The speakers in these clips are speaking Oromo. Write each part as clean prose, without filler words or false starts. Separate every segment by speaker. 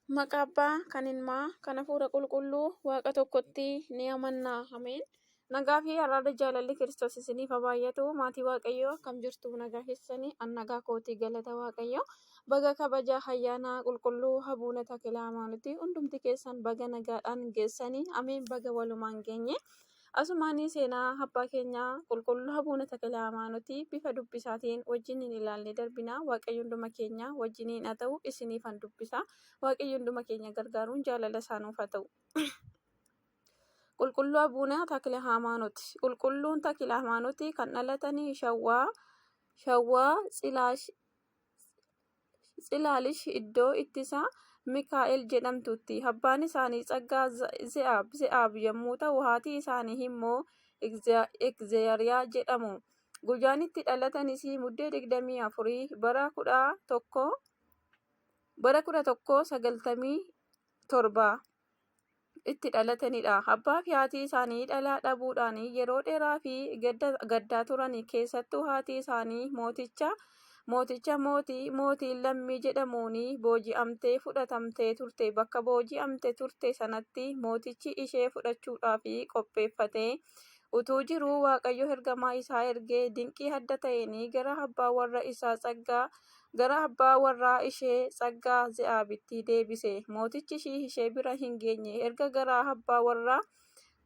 Speaker 1: Maqaa Abbaa, kan Ilmaa, kan Hafuura Qulqulluu, Waaqa tokkotti ni amanna. Ameen. Nagaa fi araarri jaalalli Kiristoos isiniif haa baay'atu. Maatii Waaqayyoo akkam jirtu nagaa keessanii? An nagaa kootii galata Waaqayyoo. Baga kabaja ayyaana qulqulluu Abuuna Takila Hayimaanotii hundumti keessan baga nagaadhaan geessanii. Ameen baga walumaan geenye. Asumaanii seenaa abbaa keenyaa qulqulluu Abuuna Takila Hayimaanotii bifa dubbisaatiin wajjiniin ilaallee darbina. Waaqayyo hunduma keenya wajjiniin haa ta'u isiniifan dubbisa. Waaqayyo hunduma keenya gargaaruun jaalala isaa nuuf haa ta'u. Qulqulluu Abuuna Takila Hayimaanot. Qulqulluun Takila Hayimaanot kan dhalatanii Shawwaa Shawwaa Tsilaash Tsilaalish iddoo ittisa Mikaa'el jedhamtutti. Abbaan isaanii Tsaggaa Ze'aab yommuu ta'u, haati isaanii immoo Igzeeriyaa jedhamu. Guyyaan itti dhalatanis Muddee 24 bara 1197 itti dhalatanidha. Abbaa fi haati isaanii dhala dhabuudhaan yeroo dheeraa fi gaddaa turan. Keessattuu haati isaanii mooticha mooticha mootii mootii lammii jedhamuun booji'amtee fudhatamtee turte. Bakka booji'amte turte sanatti mootichi ishee fudhachuudhaaf qopheeffatee utuu jiruu Waaqayyo ergamaa isaa ergee dinqii adda ta'een gara abbaa warra isaa Tsaggaa Gara abbaa warraa ishee Tsaggaa Ze'aabitti deebise. Mootichi ishee bira hin geenye. Erga gara abbaa warra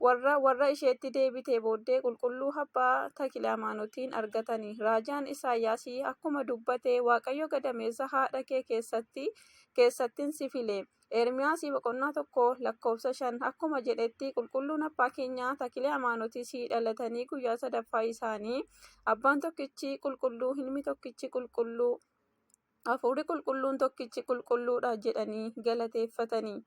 Speaker 1: warra warra isheetti deebitee booddee qulqulluu abbaa Takilaamaanotiin argatani. Raajaan Isaayyaas akkuma dubbate Waaqayyo gadameessa haadha kee keessatti keessattin si file. Ermiyaas boqonnaa 1 lakkoofsa 5 akkuma jedhetti qulqulluun abbaa keenya Takilee Amaanotis dhalatanii guyyaa sadaffaa isaanii abbaan tokkichi qulqulluu ilmi tokkichi qulqulluu hafuurri qulqulluun tokkichi qulqulluudha jedhanii galateeffatanii.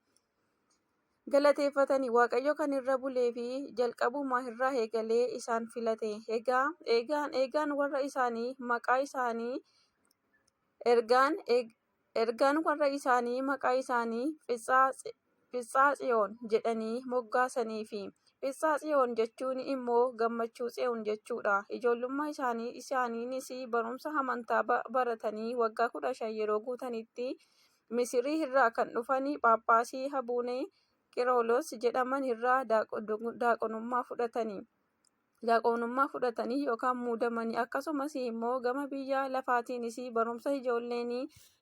Speaker 1: Galateeffatanii Waaqayyo kan irra bulee fi jalqabuma irraa eegalee isaan filate. Egaa eegaan eegaan warra isaanii maqaa isaanii ergaan Ergaan warra isaanii maqaa isaanii Fitsaatsiyoon jedhanii moggaasaniifi. Fitsaatsiyoon jechuun immoo gammachuu Tsiyoon jechuudha. Ijoollummaa isaanii isaaniinis barumsa amantaa baratanii waggaa 15 yeroo guutanitti Misirii irraa kan dhufan Phaaphaasii Abuune Qirolos jedhaman irraa daaqonummaa fudhatani. Daaqonummaa fudhatanii yookaan muudamanii akkasumas immoo gama biyya lafaatiinis barumsa ijoolleen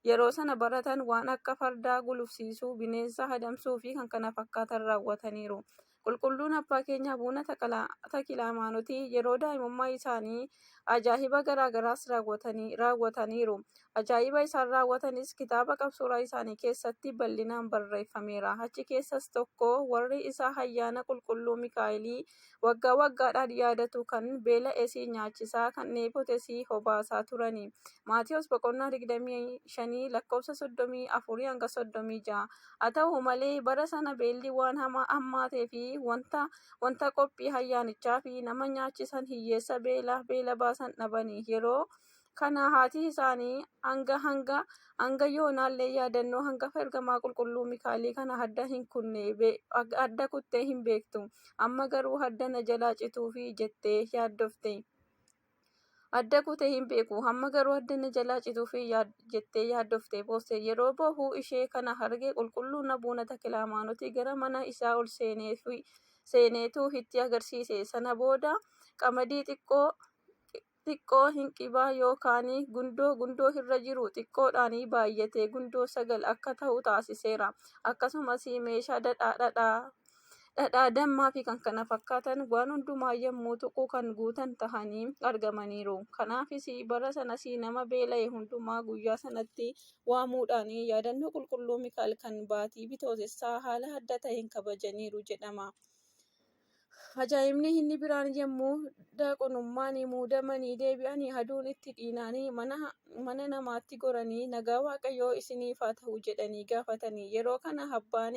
Speaker 1: yeroo sana baratan waan akka farda gulufsiisuu, bineensa adamsuu fi kan kana fakkaatan raawwataniiru. Qulqulluun abbaa keenya Abuuna Takila Hayimaanotii yeroo daa'imummaa isaanii ajaa'iba garaagaraas raawwataniiru. Ajaa'iba isaan raawwatanis kitaaba qabsuuraa isaanii keessatti bal'inaan barreeffameera. Achi keessas tokko warri isaa ayyaana qulqulluu Mikaa'elii waggaa waggaadhaan yaadatu kan beela'es nyaachisaa kan dheebotes obaasaa turani. Maatiyos boqonnaa 25 lakkoofsa 34 hanga 36. Haa ta'u malee bara sana beelli waan hammaatee fi wanta wanta qophii ayyaanichaa fi nama nyaachisan hiyyeessa beela beela baasan dhabani. Yeroo kana haati isaanii hanga hanga hanga yoonaallee yaadannoo hangafa ergamaa qulqulluu Mikaa'elii kana adda hin kunne adda kuttee hin beektu. Amma garuu adda na jalaa cituufi jettee yaaddofte. Adda kutee hin beeku. Amma garuu adda na jalaa cituufi jettee yaaddoftee boosse. Yeroo boohuu ishee kana arge qulqulluun Abuuna Takila Hayimaanotii gara mana isaa ol seeneetu itti agarsiise. Sana booda qamadii xiqqoo xiqqoo hinqibaa yookaan gundoo gundoo irra jiru xiqqoodhaan baay'atee gundoo 9 akka ta'u taasiseera. Akkasumas meeshaa dhadhaa dhadhaa dammaa fi kan kana fakkaatan waan hundumaa yommuu tuqu kan guutan tahanii argamaniiru. Kanaafis bara sanas nama beela'e hundumaa guyyaa sanatti waamuudhaan yaadannoo qulqulluu Mikaa'el kan baatii Bitootessaa haala adda ta'een kabajaniiru jedhama. Ajaa'ibni inni biraan yommuu daaqonummaan muudamanii deebi'an aduun itti dhiinaan mana namaatti goranii nagaa Waaqayyoo isiniif haa ta'u jedhanii gaafatani. Yeroo kana abbaan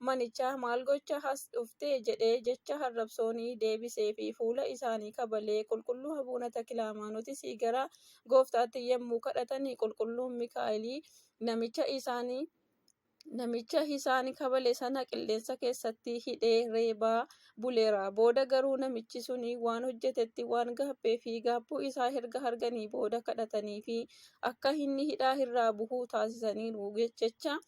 Speaker 1: manichaa maal gocha as dhufte jedhee jecha arrabsoon deebiseefi fuula isaanii kabalee qulqulluu Abuuna Takila Hayimaanotis gara gooftaatti yommuu kadhatan qulqulluun Mikaa'el namicha isaan Namicha isaan kabale sana qilleensa keessatti hidhee reebaa buleera. Booda garuu namichi sun waan hojjetetti waan gaabbee fi gaabbuu isaa erga arganii booda kadhatanii fi akka inni hidhaa irraa bu'u taasisaniiru. Jecha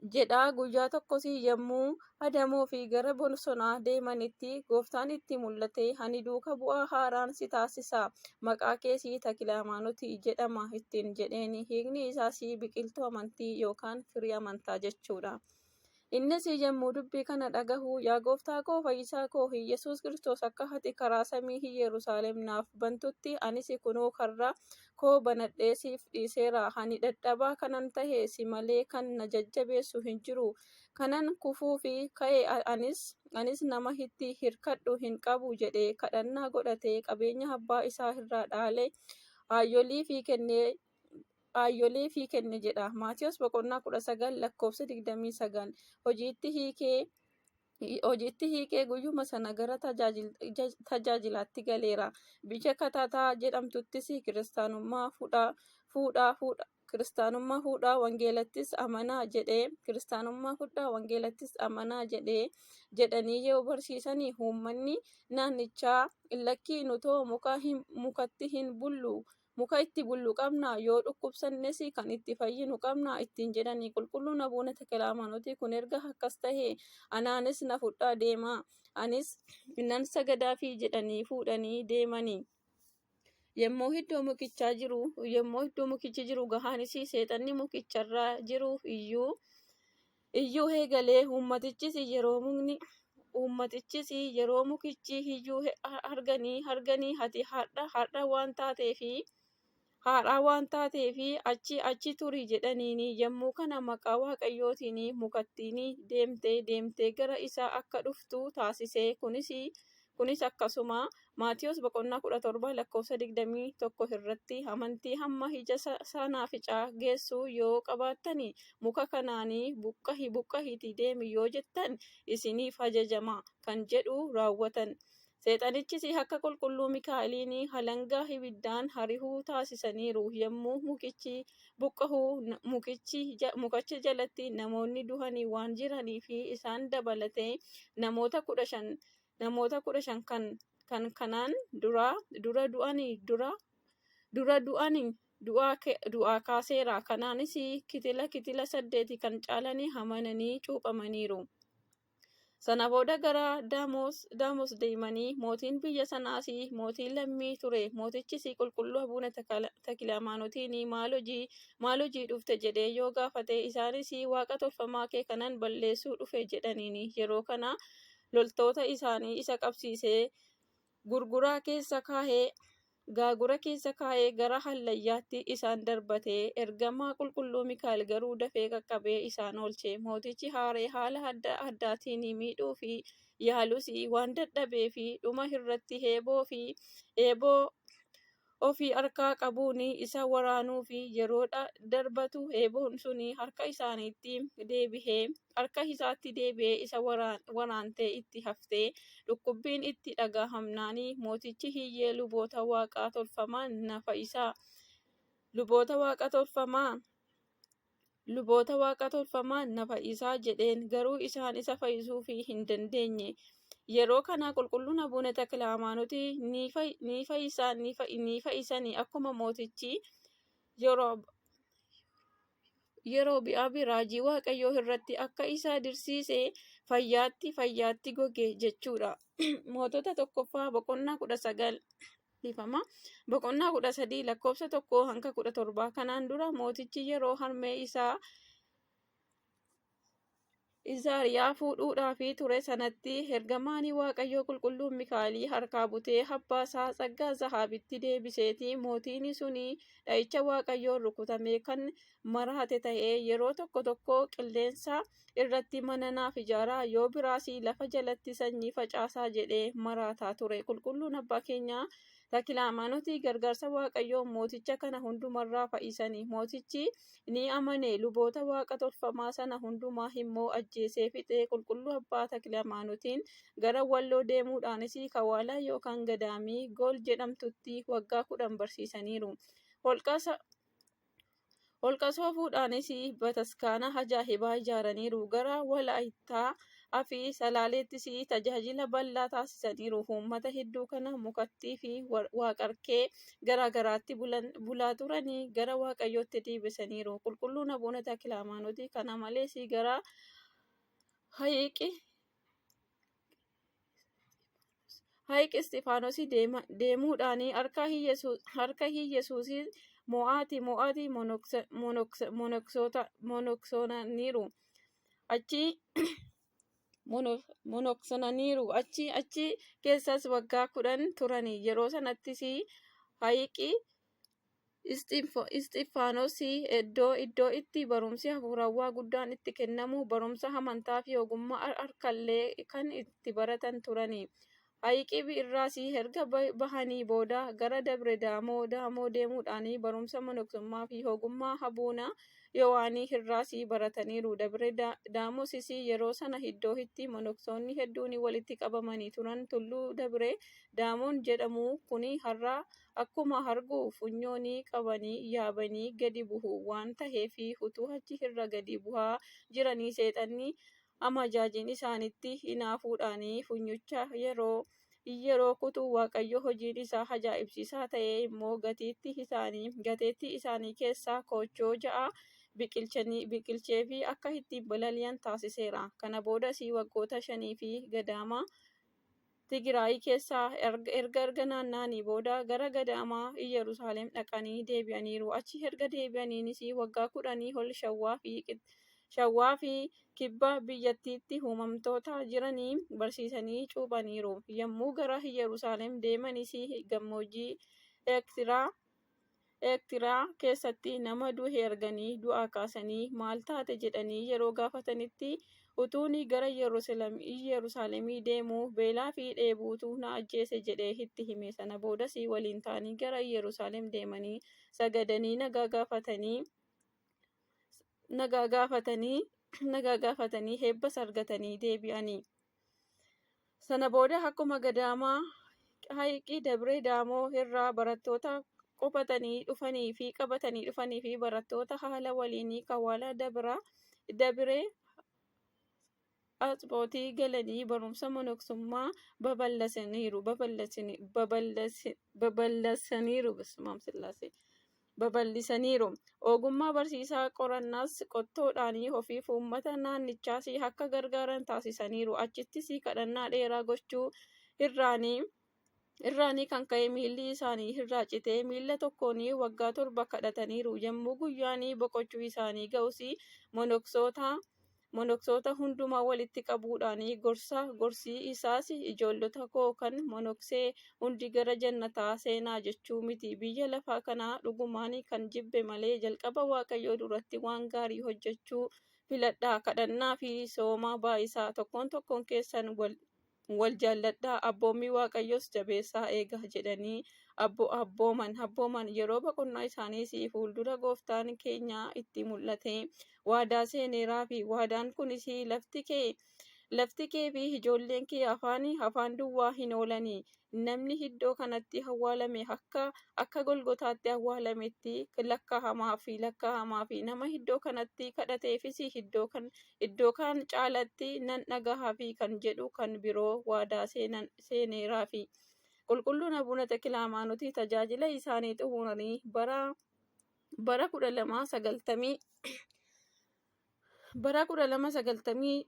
Speaker 1: Jedhaa guyyaa tokkos yommuu adamoo fi gara bosonaa deemanitti gooftaan itti mul'ate, ani duuka bu'aa haaraan si taasisa, maqaa kees Takilahaymaanot jedhama ittiin jedheen. Hiikni isaas biqiltuu amantii yookaan firii amantaa jechuudha. Innis yommuu dubbii kana dhagahu, yaa gooftaa koo fayyisaa koo Iyyasuus Kiristoos, akka ati karaa samii Yerusaalem naaf bantutti anis kunoo karra koo banadhee siif dhiiseera. Ani dadhabaa kanan ta'e si malee kan na jajjabeessu hin jiru. Kanan kufuu fi ka'e anis nama itti hirkadhu hin qabu jedhee kadhannaa godhatee qabeenya abbaa isaa irraa dhaale hayyolii fi kennee Aayyolee fi kenne jedha. Maatiyos boqonnaa 19 lakkoofsa 29. Hojiitti hiikee guyyuma sana gara tajaajilaatti galeera. Biyya Katataa jedhamtuttis kiristaanummaa fuudhaa wangeelattis amanaa jedhee kiristaanummaa fudhaa wangeelattis amanaa jedhee jedhanii yoo barsiisanii uummanni naannichaa lakkii nutoo mukatti hin bullu, muka itti bullu qabna, yoo dhukkubsannes kan itti fayyinu qabna ittiin jedhanii. Qulqulluun Abuuna Takilahaymaanot kun erga akkas ta'e anaanis na fudhaa deemaa, anis nan sagadaafi jedhanii fuudhanii deemanii. Yommuu iddoo mukichi jiru gahanis seexanni mukicharra jiru iyyuu eegalee. Uummatichis yeroo mukichi iyyuu arganii ati har'a waan taateefi haaraa waan taateefi achi achi turi jedhaniin. Yommuu kana maqaa Waaqayyootiin mukattiin deemtee deemtee gara isaa akka dhuftu taasise. Kunis akkasuma Maatiyos boqonnaa 17 lakkoofsa 21 irratti, amantii hamma ija sanaaficaa geessu yoo qabaattani, muka kanaan buqqahi buqqahiitii deemi yoo jettan isiniif ajajama kan jedhu raawwatan. Seexanichis akka qulqulluu Mikaa'eliin alangaa ibiddaan ari'uu taasisaniiru. Yommuu mukichi buqqa'u mukicha jalatti namoonni du'anii waan jiraniif isaan dabalatee namoota 15 kan kanaan dura du'anii du'aa kaaseera. Kanaanis kitila 8 kan caalanii amananii cuuphamaniiru. Sana booda gara Daamos deemanii, mootiin biyya sanaas mootii lammii ture. Mootichis qulqulluu Abuuna Takilahaymaanotiin maal hojii dhufte jedhee yoo gaafate, isaanis waaqa tolfamaa kee kanan balleessuu dhufe jedhaniin. Yeroo kana loltoota isaanii isa qabsiisee gaagura keessa kaa'ee gara hallayyaatti isaan darbate. Ergamaa qulqulluu Mikaa'el garuu dafee qaqqabee isaan oolche. Mootichi aaree haala adda addaatiin miidhuu fi yaalus waan dadhabee fi dhuma irratti eeboo ofii harkaa qabuun isa waraanuu fi yeroo darbatu eeboon sun harka isaatti deebi'ee isa waraantee itti haftee dhukkubbiin itti dhagahamnaan mootichi iyyee, luboota waaqa tolfamaan na fayyisaa, luboota waaqa tolfamaan na fayyisaa jedheen. Garuu isaan isa fayyisuu hin dandeenye. Yeroo kana qulqulluun Abuuna Takilahaymaanot ni fayyisanii akkuma mootichi Yerobi'aam raajii Waaqayyoo irratti akka isa dirsiise fayyaatti goge jechuudha. Mootota tokkoffaa boqonnaa 19, dhiifama, boqonnaa 13 lakkoofsa 1 hanga 17. Kanaan dura mootichi yeroo harmee isaa Izaariyaa fuudhuudhaaf ture sanatti ergamaan Waaqayyoo qulqulluun Mikaa'el harkaa butee abbaa isaa Tsaggaa Zahaabitti deebiseeti. Mootiin sun dha'icha Waaqayyoon rukutamee kan maraate ta'ee yeroo tokko tokko qilleensa irratti mana naaf ijaaraa, yoo biraas lafa jalatti sanyii facaasaa jedhee maraataa ture. Qulqulluun abbaa keenya Takilahaymaanot gargaarsa Waaqayyoon mooticha kana hundumarraa fayyisanii. Mootichi ni amane, luboota waaqa tolfamaa sana hundumaa immoo ajjeesee fixee. Qulqulluu abbaa Takilahaymaanotiin gara Walloo deemuudhaanis Kawaalaa yookaan Gadaamii Gool jedhamtutti waggaa 10 barsiisaniiru. Holqa soofuudhaanis bataskaana ajaa'ibaa ijaaraniiru. Gara Walaayittaa fi Salaaleettis tajaajila bal'aa taasisaniiru. Uummata hedduu kana mukattii fi waaqarkee garaa garaatti bulaa turanii gara Waaqayyootti deebisaniiru. Qulqulluun Abuuna Takila Hayimaanoot kana malees gara Hayiq Isxifaanos deemuudhaan harka Iyyesuusii mo'aati mo'aati monoksoonaniiru. Achi monoksoonaniiru. Achi keessas waggaa 10 turani. Yeroo sanattis Hayiqi Isxifaanos iddoo itti barumsi hafuurawaa guddaan itti kennamu, barumsa amantaa fi ogummaa harkallee kan itti baratan turani. Hayiqii irraas erga bahanii booda gara Dabre Daamoo deemuudhaan barumsa monoksummaa fi ogummaa Abuuna Yohaanii irraas barataniiru. Dabre Daamosis yeroo sana iddoo itti monoksoonni hedduun walitti qabamanii turan. Tulluu Dabre Daamoon jedhamu kun har'a akkuma argu funyoon qabanii yaabanii gadi bu'u waan ta'eef utuu achi irra gadi bu'aa jiranii seexanni amajaajiin isaanitti hinaafuudhaan funyicha yeroo kutu Waaqayyo hojiin isaa ajaa'ibsiisaa ta'e immoo gateettii isaanii keessaa koochoo 6 biqilcheefii akka ittiin balali'an taasiseera. Kana boodas waggoota 5 fi gadaama Tigraay keessa erga naanna'anii booda gara gadaama Iyyerusaalem dhaqanii deebi'aniiru. Achi erga deebi'aniinis waggaa 10 ol Shawaa fi kibba biyyattiitti uumamtoota jiranii barsiisanii cuuphaniiru. Yommuu gara Iyyerusaalem deemanis gammoojjii Eertiraa keessatti nama du'e arganii du'aa kaasanii maal taate jedhanii yeroo gaafatanitti utuun gara Iyyeruusaalemii deemuu beelaa fi dheebuutu na ajjeese jedhee itti hime. Sana boodas waliin ta'anii gara Iyyeruusaalem deemanii sagadanii nagaa gaafatanii eebbas argatanii deebi'ani. Sana booda akkuma gadaama Hayiqii Dabre Daamoo irraa barattoota qobatanii dhufanii fi qabatanii dhufanii fi barattoota haala waliin Kawala Dabire Atsibootii galanii barumsa monoksummaa babal'isaniiru. Babal'isaniiru. Ogummaa barsiisaa qorannaas qottoodhaan ofiif uummata naannichaas akka gargaaran taasisaniiru. Achittis kadhannaa dheeraa gochuu irraanii kan ka'e miilli isaanii irraa citee miilla tokkoon waggaa 7 kadhataniiru. Yommuu guyyaan boqochuu isaanii ga'us monoksoota hundumaa walitti qabuudhaan gorsa. Gorsi isaas ijoollota koo kan monoksee hundi gara jannataa seenaa jechuu miti. Biyya lafaa kana dhugumaan kan jibbe malee jalqaba Waaqayyoo duratti waan gaarii hojjechuu filadhaa. Kadhannaa fi sooma baay'isaa. Tokkoon tokkoon keessan wal jaalladhaa, abboommii Waaqayyoos jabeessaa eegaa jedhanii abbooman. Yeroo boqonnaa isaaniis fuuldura gooftaan keenya itti mul'ate waadaa seeneeraa fi waadaan kunis lafti kee fi ijoolleen kee afaan duwwaa hin oolanii. Namni iddoo kanatti awwaalame akka Golgotaatti awwaalametti lakkaa'amaa fi nama iddoo kanatti kadhateefis iddoo kan caalatti nan dhagahaafi kan jedhu kan biroo waadaa seeneeraafi. Qulqulluun Abuuna Takila Hayimaanoot tajaajila isaanii xumuranii bara 1290 bara 1296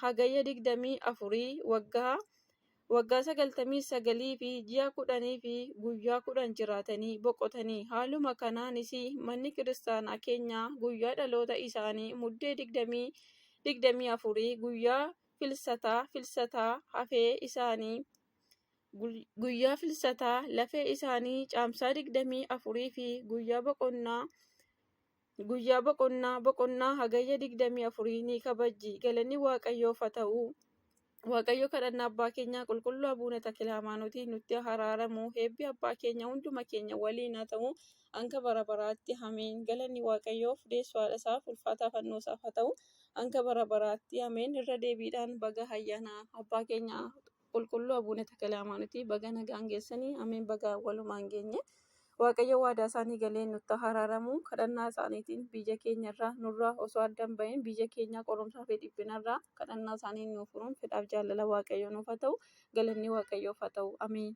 Speaker 1: Hagayya 24 waggaa 99 fi ji'a 10 fi guyyaa 10 jiraatanii boqotanii. Haaluma kanaanis manni kiristaanaa keenya guyyaa dhaloota isaanii Muddee 24 guyyaa filsataa hafee isaanii guyyaa filsataa lafee isaanii Caamsaa 24 fi guyyaa boqonnaa Hagayya 24 ni kabajji. Galanni Waaqayyoof haa ta'u. Waaqayyo kadhannaa abbaa keenyaa qulqulluu Abuuna Takila Hayimaanootiin nutti araaramu. Eebbi abbaa keenya hunduma keenya waliin haa ta'u hanga bara baraatti. Ameen. Galanni Waaqayyoof deessoo haadha isaaf ulfaataa fannoo isaaf haa ta'u hanga bara baraatti. Ameen. Irra deebiidhaan baga ayyaana abbaa keenya qulqulluu Abuuna Takila Hayimaanootii baga nagaan geessanii. Ameen. Baga walumaan geenye. Waaqayyo waadaa isaanii galee nutti haa araaramu. Kadhannaa isaaniitiin biyya keenyarraa nurraa osoo adda hin bahin biyya keenya qorumsaa fi dhiphinarraa kadhannaa isaanii nuuf furuun fedhaaf jaalala Waaqayyoo nuuf haa ta'u. Galanni Waaqayyoof haa ta'u. Ameen.